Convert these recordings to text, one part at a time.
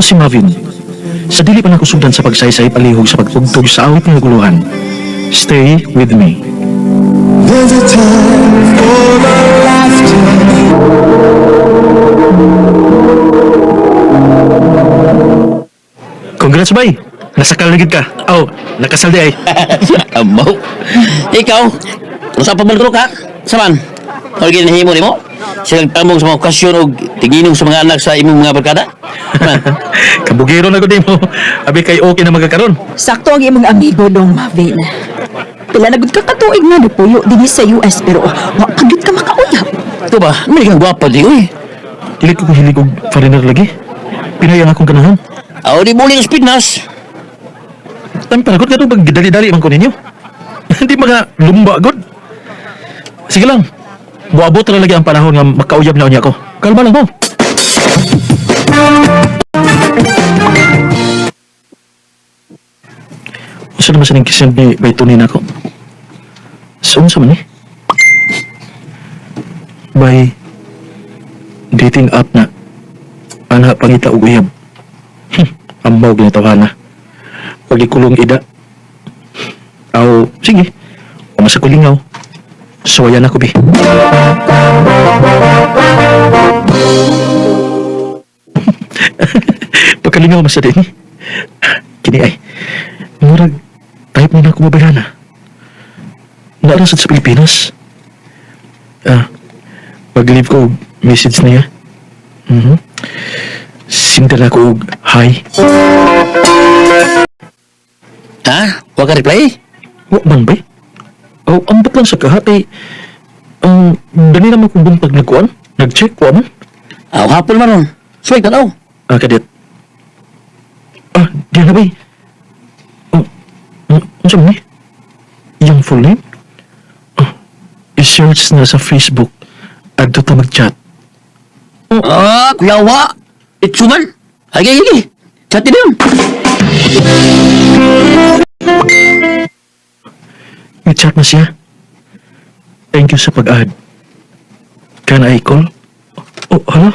Ako si Marvin. Sa dili pa nakusugdan sa pagsaysay palihog sa pagtugtog sa awit ng guluhan. Stay with me. There's a time for the laughter. Congrats, bay! Nasakal na gid ka. Oh, nakasal di ay. Amaw. Ikaw, usa pa man ka? Saman? Ano ginahimo nimo? Silang tamong sa mga okasyon o tinginom sa mga anak sa imong mga barkada? Man, Kabugero na gud nimo. Abi kay okay na magkakaron. Sakto ang imong amigo dong Marvin. Pila na gud ka katuig nga nipuyo dinhi sa US pero wa pa gyud ka makauyab. Ito ba? May kang gwapa di, uy. Dili ko hilig og foreigner lagi. Pinoy ang akong ganahan. Aw, di muli ng Pinas. Tang panagot ka pag dali-dali man ko ninyo. Hindi mga lumba god. Sige lang. Buabot na lagi ang panahon nga makauyab na unya ko. Kalma lang mo. Usa naman sa ning kisend ni Baytunin ako. So, unsa man ni? By dating app na ana pangita og uyab. Ambaw ginatawahan na. Pag-ikulong ida. Aw, sige. O sa kulingaw. Suwayan ako, bi. Pagkalingaw mas sa din. Kini ay, murag, type mo na ako mabayana. Naarasad sa Pilipinas. Ah, pag-leave ko og message niya. Mhm. Sindala ko og hi. Ha? Wa ka reply? Wa man ba? Oh, ambot lang sa kahati. Ang dali naman kong buntag nagkuan. Nag-check wa man. Aw, hapon man ron. Suway tanaw. Ah, kadit. Ah, di na ba? Oh, unsa man ni? Iyang full name? Oh, i-search na sa Facebook. Adto ta mag-chat. Ah, kuyawa. Itsuman. Ay, ay, ay. Chat din yun. I-chat na siya. Thank you sa pag-add. Can I call? Oh, hala?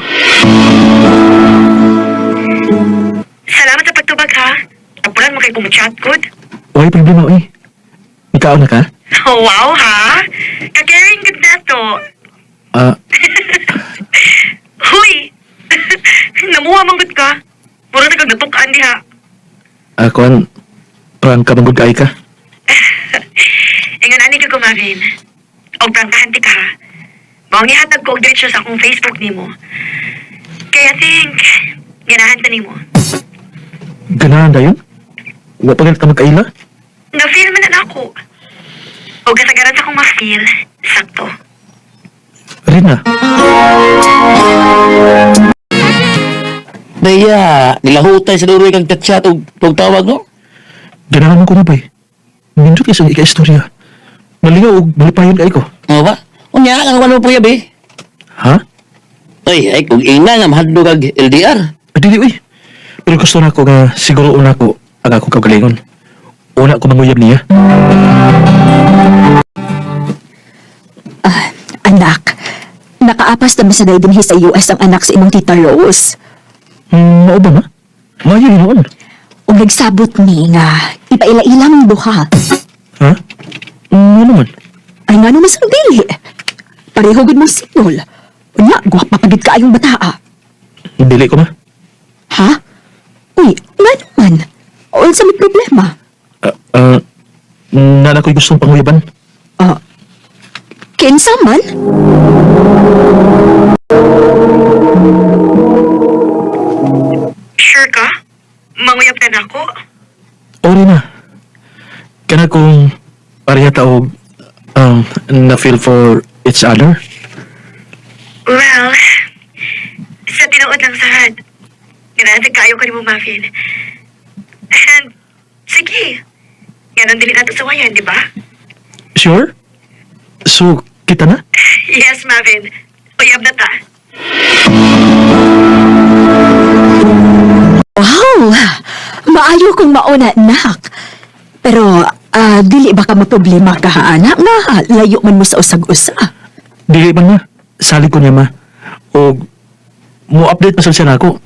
Salamat sa pagtubag ha. Tapulan mo kay kumuchat, good. Why problema, oy? Ikaw na ka? Oh, wow ha. Ka-caring good na to. Ah, Huy! Namuha man good ka. Mura na kag natukaan diha. ah, kuan, prank ka manggod kaay ka? Ingon ani ka gumavin. Og prangkahan ti ka ha. Maong ihatag ko og diretso sa akong Facebook nimo. Kaya think, ganahan ta nimo. Ganahan dayon? Wa pa ganit ka magkaila? Na-feel man na ako. Og kasagaran sa akong ma-feel, sakto. Rina, Daya, nilahutay sa duroy kang chat-chat o tawag, no? ganahan mo ko na ba eh? Nindot kay sa ika-istorya. Malingaw og malipayon kay ko. Ano ba? Unya, ang ano po yabi? Ha? Ay, ay, kung ina nga, mahadlo kag LDR. Ah, dili uy. Pero gusto na ko nga siguro una ko ang akong kaugalingon. Una ko manguyab niya. Ah, anak, nakaapas na ba sa dinhi sa US ang anak sa imong tita Rose? Mao ba ma? Maayo hinuon. Ug nagsabot ni nga ipaila-ila mong duha. Ha? Ano man? Ay ngano mas ang dili. Pareho gud mong single. Unya, gwapa pa gid kaayong bataa. Dili ko ma. Ha? Uy, ngano man? Unsa may problema? Ah, ah, nana ko'y gustong panguyaban. Ah, kinsa man? Sure ka? Manguyab na nako. O Rina. Kana kung pareha ta og na feel for each other. Well, sa tinuod lang sad. Ganahan sa kayo ka ni mo, Muffin. And, sige. Ganon dili nato sawayan, di ba? Sure? So, kita na? Yes, Marvin. Uyab na ta. Wow! Maayo kung mauna, nak. Pero, dili ba ka maproblema ka, ha, anak? Nga, layo man mo sa usag-usa. Dili man na. Salig ko niya ma. O mo-update pa siya nako.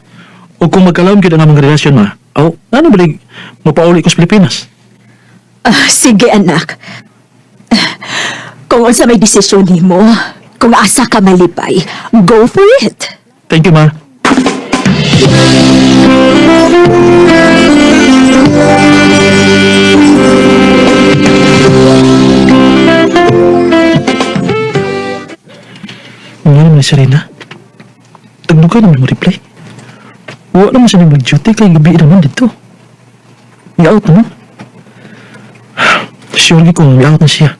O kung magkalawom gyud ang among relasyon, ma, aw, ano ba mapauli ko sa Pilipinas? Ah, sige, anak. Kung unsa may desisyon nimo, kung asa ka malipay, go for it. Thank you, ma. Nga naman ni Serena. Tagdugay naman mo reply. Wala naman siya mag-duty kay gabi naman dito. May-out naman. Surely kung may-out na siya.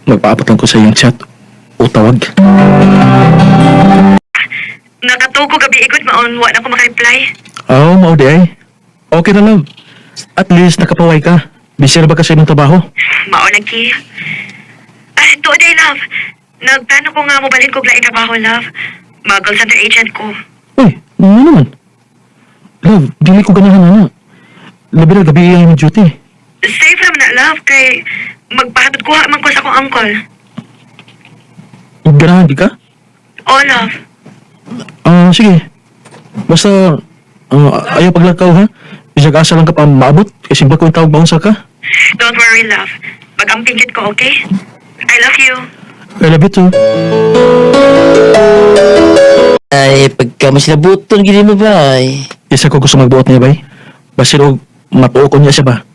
Magpaabot lang ko sa iyang chat o tawag. Nakatuko gabi ikot maon, wa na ko makareply. Oo, mao di ay. Okay na lang. At least nakapaway ka. Busy na ba kasi imong trabaho? Mao lagi. Ah, tuod ay, love. Nagplano ko nga mobalhin kog laing trabaho, love. Mag call center agent ko. Uy, ano naman? Love, dili ko ganahan na. Labi na gabi ang imong duty. Safe raman na, love, kay magpahatod kuha man ko sa akong uncle. Ganahan di ka? Oh, love. Ah, sige. Basta, ayaw paglakaw ha. Bisag asa lang ka pa maabot. Kasi ba ko yung tawag maunsa ka? Don't worry, love. Mag-amping gid ko, okay? I love you. I love you too. Ay, pagka mas nabuton, gini mo ba? Ay. Isa ko gusto magbuot niya bay. Basin og matuo ko niya siya ba.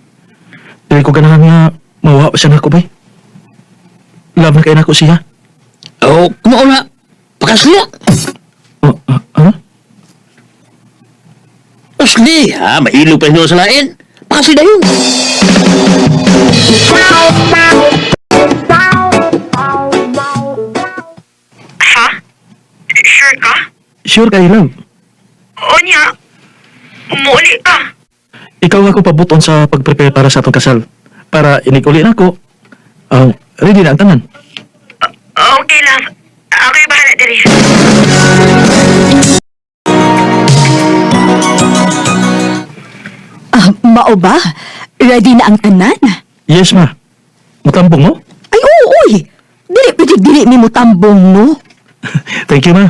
Dili ko ganahan nga mawa pa siya nako bay. Love na kay nako siya. Oh, kumauna. Pakasli. Oh, ah, ah? Asli, ha? Mailog pa sa lain. Pakasli na yun. Ha? Sure ka? Sure kay love. O niya. Muuli ka. Ikaw ako pabuton sa pag-prepare para sa atong kasal. Para inig-uli na ako. Ready na ang tanan. Okay, love. Ako'y bahala diri. Ah, mao ba? Ready na ang tanan? Yes, ma. Matambong mo? Ay, oo, uy. Dili pwede dili ni mo tambong, no? Thank you, ma.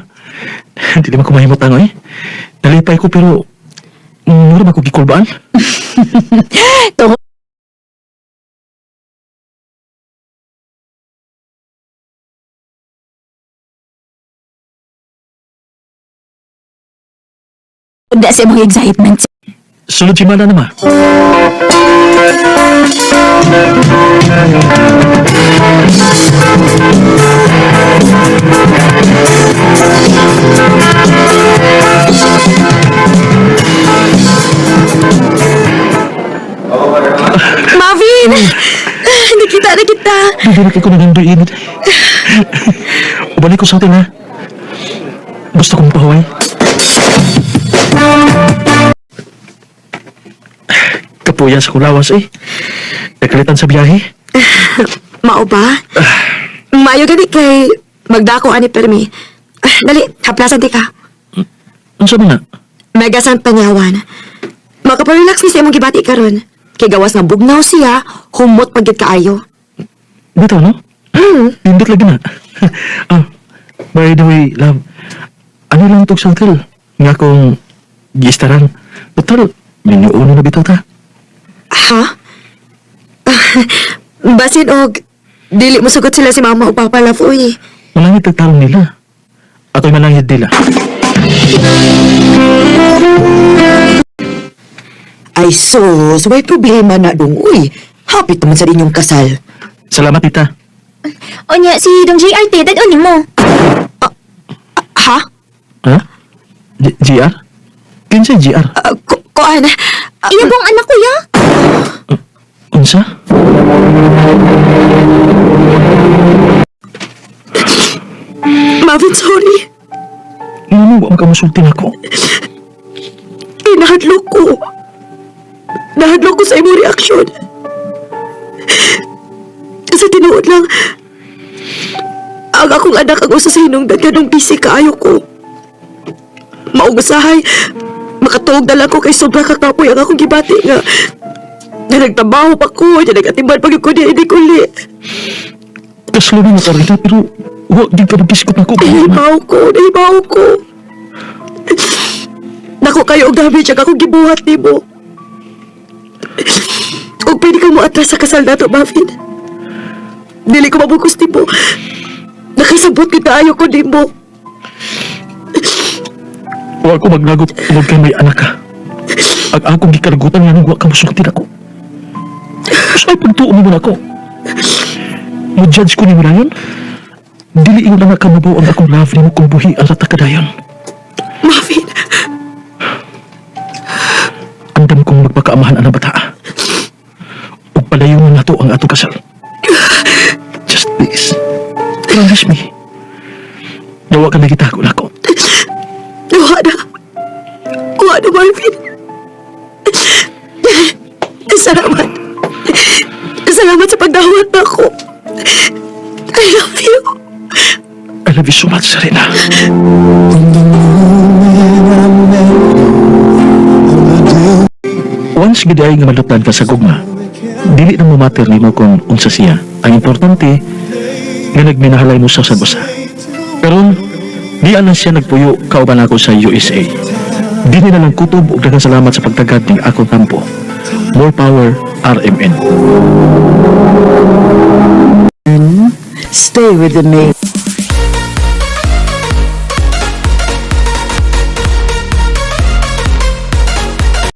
Hindi naman ko mahimutang, eh. Nalipay ko pero... Mura ba ko gikulbaan? Tungod na sa imong excitement. Sunod si Mana na, ma. Marvin! Nakita na kita. Hindi na kayo nagandoy init. Ubalik ko sa hotel, ha? Gusto kong pahuway. Kapuya sa kulawas, eh. Nakalitan sa biyahe. Mao ba? Maayo gani kay magdako ani permi. Ah, dali, haplasan di ka. Ano sabi na? Megasang panyawan. Makaparelax ni sa imong gibati karon. Kay gawas nga bugnaw siya, humot pagid kaayo. Dito, no? Pindot lagi na. Ah, by the way, love, ano lang tog sa hotel? Nga kung giistaran. Total, minuuno na bitaw ta. Ha? Basin og dili mo sugot sila si mama o papa love uy. Malangit ang tarong nila. Ako'y malangit nila. Ay sus, may problema na dong. Uy, hapit naman sa inyong kasal. Salamat, tita. Onya, si Dong JRT, dad mo. Ha? Ha? GR? Kinsa GR? Kuan? Iya bang anak ko ya? Unsa? Marvin, sorry. Ano wa makamusulti nako? Pinahadlok ko. Nahadlok ko sa imong reaksyon. Sa tinuod lang, ang akong anak ang usa sa hinungdan kanong busy kaayo ko. Maugasahay, makatuog na lang ko kay sobra kakapoy ang akong gibati nga na nagtrabaho pa ko, na nag-atiman pa ko niya hindi kuli. Kaslo na ka rito pero wa gid ka nagkiskot nako. Nahibaw ko, nahibaw ko. Nako kayo og damage ang akong gibuhat nimo. Ug pwede ka mo atras sa kasal nato, Marvin. Dili ko mabugos nimo. Nakasabot kita ayo ko nimo. Wa ko maglagot tungod kay may anak ka. Ang akong gikaragutan nga nung wa ka mosulti nako. Sa pagtuo mo nako. Mo judge ko nimo dayon. Dili ingon na ka mabuo ang akong love nimo kung buhi ang rata kadayon. Marvin, Andam kong magpakaamahan ang bata. Ug palayon na nato ang atong kasal. Just please, promise me. Nawa ka nagitago nako. Wa na. Wa na, Marvin. Salamat. Salamat sa pagdawat nako. I love you. I love you so much, Serena. Once gid ay nga malutad ka sa gugma, dili na mo matter nimo kung unsa siya. Ang importante nga nagminahalay mo sa usag usa. Karon, di na siya nagpuyo kauban ako sa USA. Dili na lang kutob ug daghang salamat sa pagtagad ning akong tampo. More power, RMN. Stay with the maid.